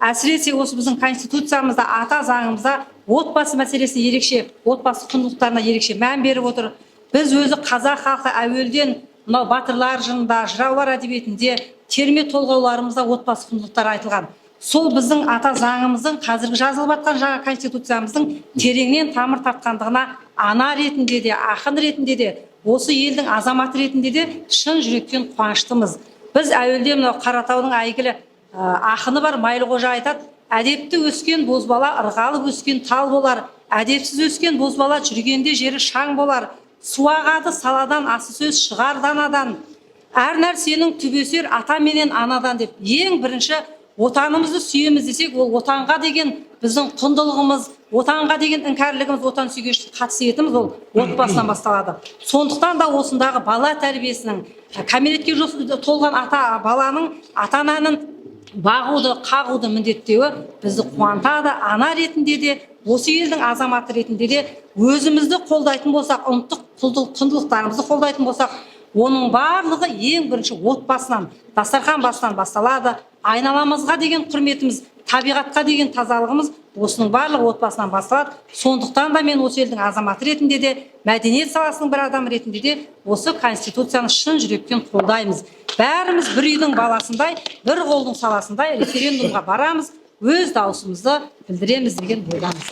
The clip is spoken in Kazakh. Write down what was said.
Әсіресе осы біздің Конституциямызда, ата заңымызда отбасы мәселесіне ерекше, отбасы құндылықтарына ерекше мән беріп отыр. Біз өзі қазақ халқы әуелден мынау батырлар жырында, жыраулар әдебиетінде, терме толғауларымызда отбасы құндылықтары айтылған. Сол біздің ата заңымыздың, қазіргі жазылып жатқан жаңа Конституциямыздың тереңнен тамыр тартқандығына ана ретінде де, ақын ретінде де, осы елдің азаматы ретінде де шын жүректен қуаныштымыз. Біз әуелде мынау Қаратаудың әйгілі ақыны бар, Майлықожа айтады: «Әдепті өскен бозбала ырғалып өскен тал болар, әдепсіз өскен бозбала жүргенде жері шаң болар. Су ағады саладан, асыл сөз шығар данадан, әр нәрсенің түбі өсер ата менен анадан», – деп. Ең бірінші отанымызды сүйеміз десек, ол отанға деген біздің құндылығымыз, отанға деген іңкәрлігіміз, отан сүйгіштік қасиетіміз ол отбасынан басталады. Сондықтан да осындағы бала тәрбиесінің, кәмелетке толған ата баланың ата ананың бағуды, қағуды міндеттеуі бізді қуантады. Ана ретінде де, осы елдің азаматы ретінде де өзімізді қолдайтын болсақ, ұлттық құндылықтарымызды қолдайтын болсақ, оның барлығы ең бірінші отбасынан, дастархан басынан басталады. Айналамызға деген құрметіміз, табиғатқа деген тазалығымыз, осының барлығы отбасынан басталады. Сондықтан да мен осы елдің азаматы ретінде де, мәдениет саласының бір адамы ретінде де осы Конституцияны шын жүректен қолдаймыз. Бәріміз бір үйдің баласындай, бір қолдың саласындай референдумға барамыз, өз дауысымызды білдіреміз деген ойдамыз.